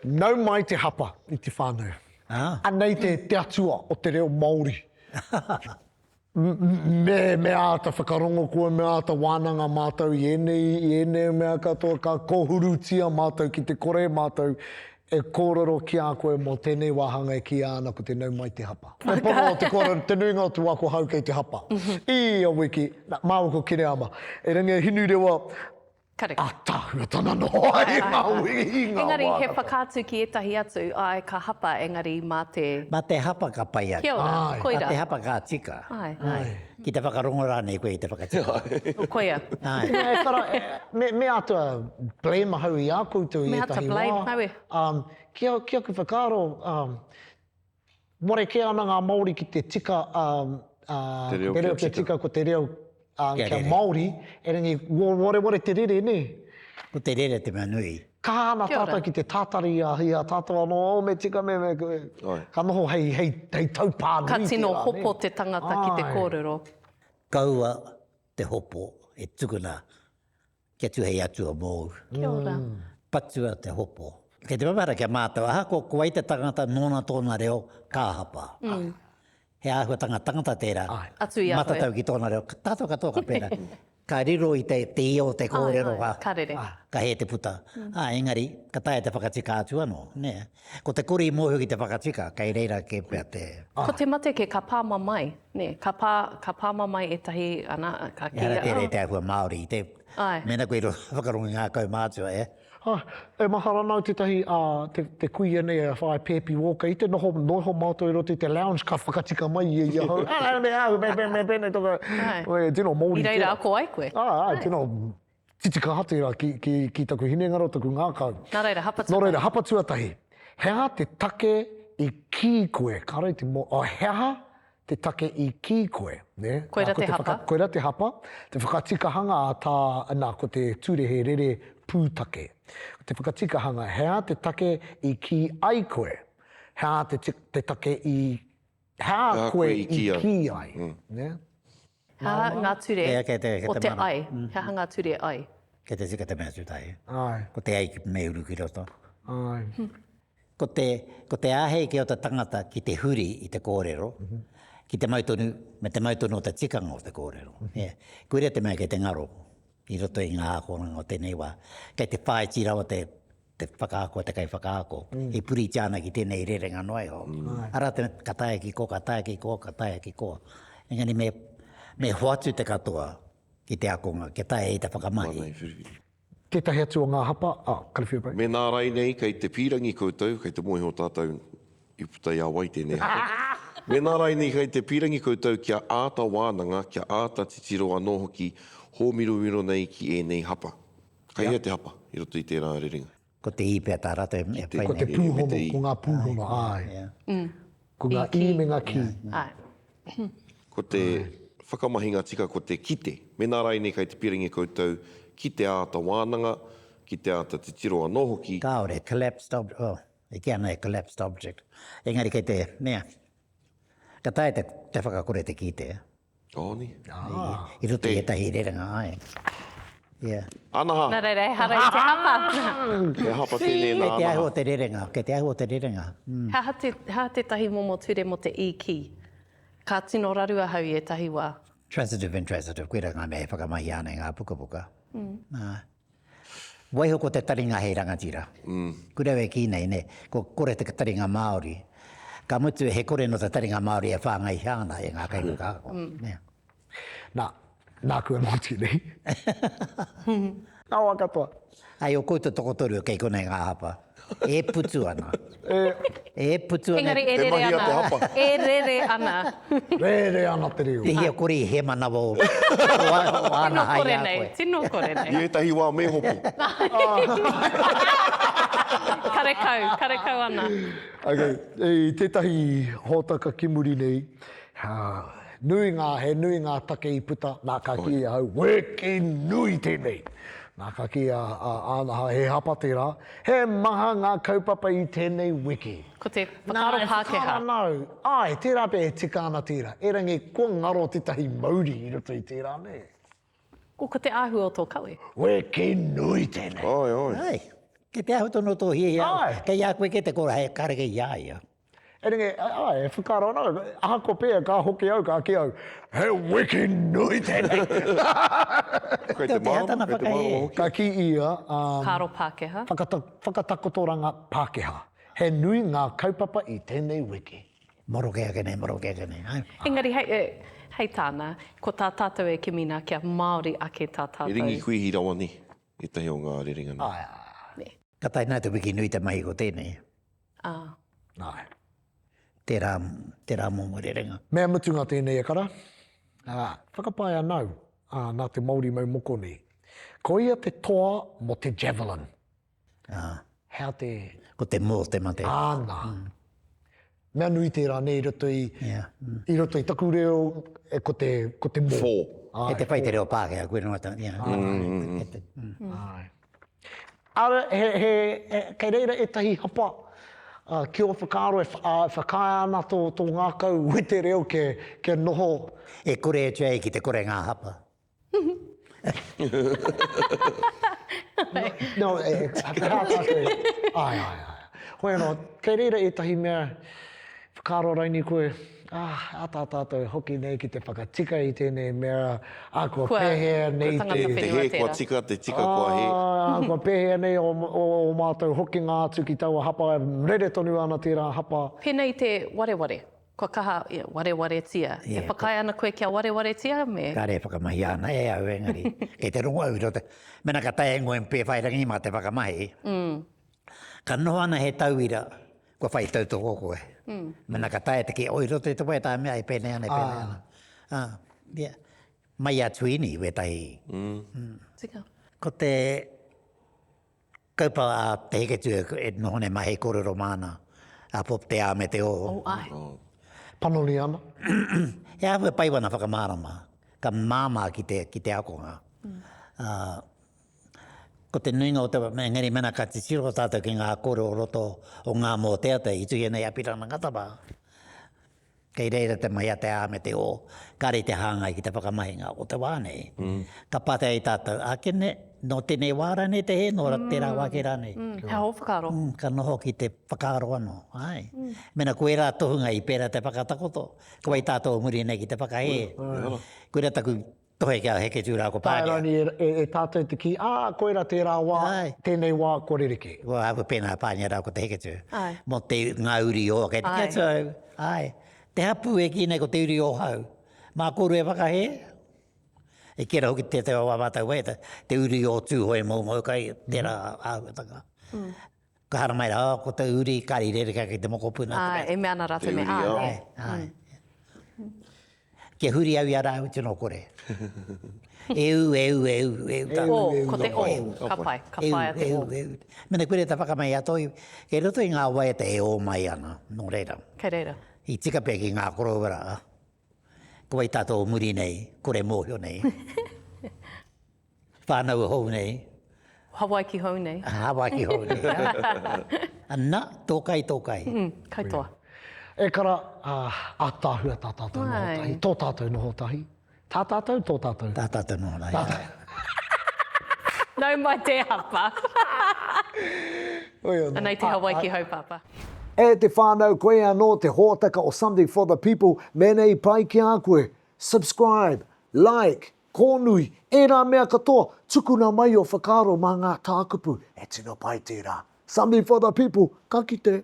Nau mai te hapa i te whānau. Anei te, te atua o te reo Māori. Me, me āta whakarongo koe, me āta wānanga mātou i ēnei, i ēnei mea katoa, ka kōhurutia mātou ki te kore mātou e kōrero ki a koe mō tēnei wāhanga e kīia ana ko te nau mai te hapa. Te pono o te kōrero, te nuinga o te wā ko hau kei te hapa. I ia wiki, nā, māua ko Kereama, e rangi e Hinurewa, Karekau. Ataahua tana noho ai i ngā wiki, i ngā wā Engari he katoa. whakaatu ki ētahi atu, āe ka hapa engari mā te. Mā te hapa ka pai ake. Kia ora, Āe. koira. Mā te hapa ka tika. Āe. Āe. Ki te whakarongo rānei koe i te whakatika. Koia. Āe. E kara, me, me āta blame ahau i a koutou i Me āta ētahi wā. blame, aue. Um, ki, a, ki aku whakaaro, um, Ware kē ana ngā Māori ki te tika, ā, ā, Te reo ko te reo kia kia tika, ko te reo, ā, Kia kia rere. Māori, erangi, wareware te rere, nē? Ko te rere te mea nui. Kaha ana Kia ora. tātou ki te tātari i a, i a tātou anō, oh, me tika, me, me, Āe. ka noho hei, hei, hei taupā nui Ka tino tērā, nē? hopo te tangata ki te Āe. kōrero. Kaua te hopo e tukuna Kia tu hei atua mōu. Kia ora. Patua te hopo. Kei te mahara ki a mātou, ahakoa ko wai te tangata nōna tōna reo, ka hapa. He āhuatanga tangata tērā, Atu i a koe. matatau ki tōna reo, tātou katoa ka pērā. Ka riro i te, te ia o te kōrero ka, Ka rere. ka hē te puta. Ā, engari, ka taea te whakatika atu anō, nē. Ko te kore i mōhio ki te whakatika, kei reira kē pea te. Ko te mate kē, ka pā mamae, nē, ka pā, ka pā mamae ētahi, ana, ka kīia, Ehara tērā oh. i te āhua Māori, i te, Āe. mēnā koe i roto whakarongo i ngā kaumātua, e. Ā, e mahara ana au tētahi, ā, te, te kuia nei a Whaea Pēpi Walker, i te noho, noho mātou i roto i te lounge, ka whakatika mai ia i ahau, ā, me au, me, me, me pēnei tōku, Āe. e, tino Māori I reira tērā. ako ai koe. Āe, āe, tino Titikaha tērā ki, ki, ki taku hinengaro, taku ngākau. Nā reira, hapa Nō reira, tuatahi. hapa tuatahi. He aha te take i kī koe? Kāore te mō, oh, he aha te take i kī koe? Nē? Koira Nā, ko te te hapa. Whaka, koira te hapa. Te whakatikahanga a tā, nā, ko te ture he rere pūtake. Ko te whakatikahanga, he aha te take i kī ai koe? He aha te, te take i He aha koe i kī ai? Nē? He aha ngā ture Kei, kei te, kei o te te mana. ai? He aha ngā ture ai? Kei te tika te mea tūtahi. Āe. Ko te ai ki me uru ki roto. Āe. Ko te, ko te āhei ki o te tangata ki te huri i te kōrero, ki te mau tonu, me te mau tonu o te tikanga o te kōrero. Yeah. Koira te mea kei te ngaro i roto i ngā akoranga o tēnei wā. Kei te whāiti rawa te, te whakaako a te kaiwhakaako, e puritia ana ki tēnei rerenga noa iho. Arā te, ka taea ki kō, ka taea ki kō, ka taea ki kō. Engari me, me hoatu te katoa ki te akonga, kia taea i te whakamahi. Māna i whiriwhiri. Tētahi atu o ngā hapa, oh, Karawhiua Break. Mēnā rainei kei te pīrangi koutou, kei te mōhio tātou i puta i a wai tēnei hapa. Mēnā rainei kei te pīrangi koutou kia āta wānanga, kia āta titiro anō hoki hōmiromiro nei ki ēnei hapa. Kei hea te hapa i roto i tērā rerenga? Ko te i pea tā rātou e whai nei. Ko te pūhono, ko ngā pūhono, āe. Ko ngā i me ngā ki. Āe. Ko te whakamahinga tika ko te kite. Mēnā rainei kei te pīrangi koutou ki te āta wānanga, ki te āta titiro anō hoki. Kāore, collapsed object, oh, e kī ana he collapsed object. Engari kei te mea, ka taea te whakakore te kite. Ōni. I roto i ētahi rerenga, āe. Yeah. Anaha! Nā reira, ehara i te hapa. He hapa tēnei nā Anaha. Kei te āhua o te rerenga, kei te āhua o te rerenga. He aha te, he aha tētahi momo ture mō te i ki? Ka tino raru ahau i ētahi wā. Transitive, intransitive, koirā ngā mea e whakamahia ana i ngā pukapuka. Ā. Waiho ko te taringa hei rangatira. Kura au e kī nei, nē, ko kore te taringa Māori. Ka mutu, he kore nō te taringa Māori e whāngaihia ana e ngā kaiwhakaako. Nē. Nā, nāku anō tēnei. Ngā wā katoa. Ai, o koutou tokotoru kei konei ngā hapa. E putu ana. E putu ana. Engari e rere ana. E rere ana. Rere ana te reo. Te hia kore i hēmanawa o āna hai a koe. Tino kore nei. I ētahi wā me hopo. Karekau, karekau ana. Okay, i tētahi hōtaka ki muri nei, nui ngā, he nui ngā take i puta, nā ka kī ahau, weki nui tēnei! Nā ka kī a, a Ānaha, he hapa tērā, he maha ngā kaupapa i tēnei wiki. Ko te whakaaro Nā, e Pākehā. whakaaro ana au, āe, tērā pea e tika ana tērā, erangi kua ngaro tētahi mauri i roto i tērā, nē? Ko te āhua o tō kawe. Weki nui tēnei! Āe, āe. Āe. Kei te ahu tonu o tō hiahia, Āe. kei a koe kē te kōrero, hei kāre kei a ia. Engari, āe, e whakaaro ana au, ahakoa pēhea ka hoki au, ka kī au, he wiki nui tēnei! Kei te mārama, kei te mārama hoki. Ka kī ia, um, Whakaaro Pākehā. Whakatakotoranga Pākehā. He nui ngā kaupapa i tēnei wiki. Maroke ake nei, maroke ake nei, āe. Engari hei, hei tāna, ko tā tātou e kimi nā kia Māori ake tā tātou. He ringi kuihi rawa nei, ētahi o ngā rerenga nei. Āe, āe. Ka tae nā te wiki nui te mahi ko tēnei. Ā. Āe. Tērā, tērā momo rerenga. Mea mutunga tēnei e kara. Ā, whakapae ana au, ā, nā te Māori mau moko nei. Ko ia te toa mō te javelin. Ā. Hea te. Ko te mō te mate. Āna. Mea nui tērā nē i roto i, i roto i taku reo, e, ko te, ko te mō. Fō. Āe, Kei te whai te reo Pākehā, koe noa tā, ia. Āe. Ara, he, he, he, kei reira ētahi hapa, ā, ki ō whakaaro e, ā, e whakaae ana tō, tō ngākau me te reo kia, kia noho. E kore atu ai ki te kore ngā hapa. No, e, e, he aha tātou e, āe, āe, āe. Hoi anō, kei reira ētahi mea, whakaaro raini koe, ah, ā tā tātou e hoki nei ki te whakatika i tēnei mea, ā, kua pēhea nei te... Kua tangata Te whenua hē kua tērā. tika, te tika kua hē. Ā, kua pēhea nei o, o, o mātou hokinga atu ki taua hapa, rere tonu ana tērā hapa. Pēnei i te wareware, kua kaha ia, warewaretia. E whakaae ana koe kia warewaretia me. Kāre e whakamahia ana e au, engari, kei te rongo au i roto, mēnā ka taea e ngoe Pēwhairangi mā te whakamahi, ka noho ana he tauira, Kua whai tautoko koe. Mena ka taea te kī, oh, i roto i te waiata a mea e pēnei ana, e pēnei ana. Ā, yeah. Mai a Tuini wētahi. Tika. Ko te kaupapa a Te Heketū e noho nei mā hei kōrero māna, a Pop te A me te O. Oh, āe. Panoni ana. He āhua pai wana whakamārama, ka māmā ki te, ki te akonga. Ā, Ko te nuinga o te, engari mēnā ka titiro tātou ki ngā kōrero o roto o ngā mōteatea i tuhia nei a Apirana Ngata mā, kei reira te mahi a te A me te O, kāre i te hāngai ki te whakamahinga o te wā nei. Ka pātai ai tātou, ākene, nō tēnei wā rānei te hē, nō tērā wā kē rānei? He aha ō whakaaro? Ka noho ki te whakaaro anō, āe. Mēnā ko ērā tohunga i pērā te whakatakoto, ko wai tātou o muri nei ki te whakahē? Koirā taku Tohe kia heke tū rā ko Taea Pākehā. rānei e, e, e tātou te kī, ā, koirā tērā wā, Āe. tēnei wā kua rerekē. Kua āhua pēnā a Pānia rā ko Te Heketū. Āe. Mō te, ngā uri o, kei te kī atu au, āe, te hapū e kī nei ko te uri o hau. Mā kōrua e whakahē? E kī ana hoki tētahi o ā mātou waiata, te uri o Tūhoe moumou kai, tērā āhuatanga. Ka haramai rā, oh, ko te uri, kāre i rerekē ki te mokopuna. Āe, e mea ana rātou me Te uri āe. ao. Āe, āe. Kia huri au i a rāua tino kore. E ū, e ū, e ū, e ū. O, ko te o, ka pai, ka whaia te o. E ū, e ū, e ū. Mena koe te whakamai a toi, kei roto i ngā waiata e ō mai ana, nō reira. Kei reira. I tika pea ki ngā koroua rā, ko wai tātou o muri nei, kore mōhio nei. Whānau hou nei. Hawaiki hou nei. Hawaiki hou nei. Ana, tō kai, tō kai. Mm, kai toa. E kara, ātaahua tā tātou noho tahi, tō tātou noho tahi. Tā tātou, tō tātou. Tā tātou noho tahi. Nau mai te hapa. Hoi anō. Anei te Hawaiki hou, Pāpā. E te whānau, koe anō te hōtaka o Something for the People, mēnā i pai ki a koe, subscribe, like, Kōnui, ērā mea katoa, tukuna mai ō whakaaro mā ngā tākupu, he tino pai tērā. Something for the people, ka kite!